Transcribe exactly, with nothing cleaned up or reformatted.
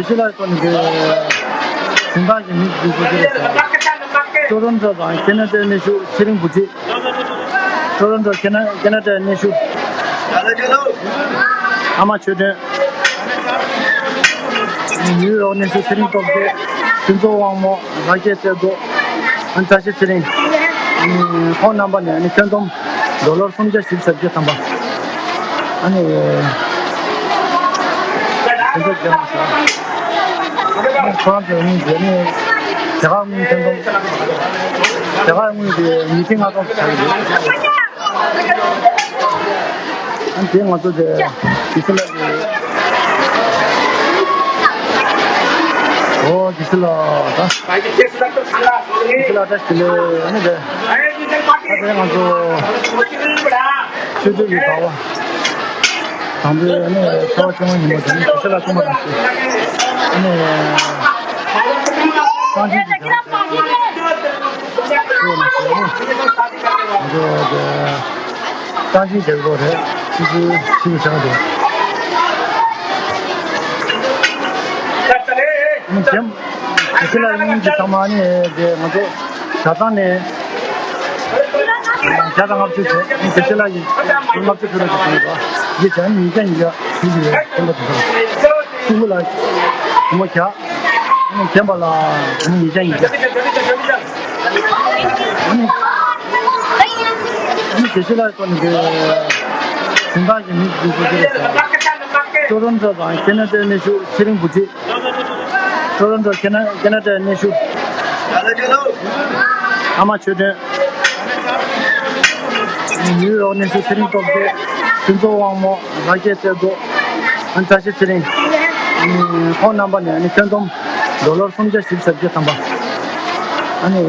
དེ་ཕྱི་ལ་སོང་ནས་དེ་གཞན་དག་གི་མི་འདི་ཚོ་དེ་རེད་ཟེར། ཊོ་རོན་ཊོ་དང་ཁེ་ན་ཌའི་གནས་བཞུགས་ཚེ་རིང་བུ་ཁྲིད། ཊོ་རོན་ཊོ་ཁེ་ན་ཁེ་ན་ཌའི་གནས་བཞུགས་ཨ་མ་ཆོས་སྒྲོན། ནིའུ་ཡོག་གནས་བཞུགས་ཚེ་རིང་སྟོབས་རྒྱལ། ཕུན་ཚོགས་དབང་མོ། ར་སྐྱེས་སྲས་མགོ། ཨ་ནི་བཀྲ་ཤིས་ཚེ་རིང་། ཁོང་རྣམ་པ་ནས་ཨ་ནི་ཁྱོན་བསྡོམས་ཌོ་ལར་སུམ་བརྒྱ་བཞི་བཅུ་ཞེ་བརྒྱད་ཐམ་པ། ཨ་ནི། དེ་ཚོ་རྒྱབ་མ་ཤོག་ཁོ་རང་ཚོའི་དངུལ་དེ་ནི་རྒྱ་གར་དངུལ་ཁྱོན་བསྡོམས། རྒྱ་གར་དངུལ་དེ་ཉིས་ཁྲི་ལྔ་སྟོང་ཙམ་ཆགས་ཀྱི་འདུག་ཨ་ནི་དེ་ང་ཚོ་དེ་དགེ་བཤེས་ལགས་ཀྱི། ཨོ་དགེ་བཤེས་ལགས་ད། དགེ་བཤེས་ལགས་ད་དེ་ལས་ཨ་ནི་དེ། ད་དེ་ང་ཚོ་ཆོས་སྡེ་གི་གྲྭ་པ། དང་པོའི་ཨ་ནི་ཚེས་པ་བཅོ་ལྔ་ཉིན་མོ་དེ་ནི་དགེ་བཤེས་ལགས་ཐུགས་མ་དང་ཞུ། ཨ་ནི། གསང་ཆེན་གྱི་གྲྭ་པ། ང་ཚོ་དེ། གསང་ཆེན་རྒྱལ་པོ་རེད། ཆུ་ཚོད་ཆུ་ཚོད་ཆགས་འདུག་ཨ་ནི་རྒན་དགེ་བཤེས་ལགས་གཉིས་ཀྱི་ཚང་མ་ནི་དེ་ང་ཚོ་ཇ་ཚང་ནས་བརྒྱ་དང་ལྔ་བཅུ་བྱས། ཨ་ནི་དགེ་བཤེས་ལགས་ཀྱིས་ལྔ་བཅུ་ཕུལ་རོགས་ཞེས་གསུངས་ཡོད་པ། འདི་བྱས་ན་ཉིས་བརྒྱ་ཉིས་བརྒྱ་ཕུལ་གྱི་ཡོད། མཁན་པོ་དེ་ཚོ་ལ། ཕྲུ་གུ་ལ་བུ་མོ་བརྒྱ། ཨ་ནི་རྒན་པ་ལ་ཨ་ནི་ཉིས་བརྒྱ་ཉིས་བརྒྱ། ཨ་ནི་ཨ་ནི་དགེ་བཤེས་ལགས་སོགས་ནི་དེ་གཞན་དག་གི་མི་འདི་ཚོ་དེ་རེད་ཟེར། ཊོ་རོན་ཊོ་དང་ཁེ་ན་ཌའི་གནས་བཞུགས་ཚེ་རིང་བུ་ཁྲིད། ཊོ་རོན་ཊོ་ཁེ་ན་ཁེ་ན་ཌའི་གནས་བཞུགས་ཨ་མ་ཆོས་སྒྲོན། ནིའུ་ཡོག་གནས་བཞུགས་ཚེ་རིང་སྟོབས་རྒྱལ། ཕུན་ཚོགས་དབང་མོ། ར་སྐྱེས་སྲས་མགོ། ཨ་ནི་བཀྲ་ཤིས་ཚེ་རིང་། ཁོང་རྣམ་པ་ནས་ཨ་ནི་ཁྱོན་བསྡོམས་ཌོ་ལར་སུམ་བརྒྱ་བཞི་བཅུ་ཞེ་བརྒྱད་ཐམ་པ། ཨ་ནི།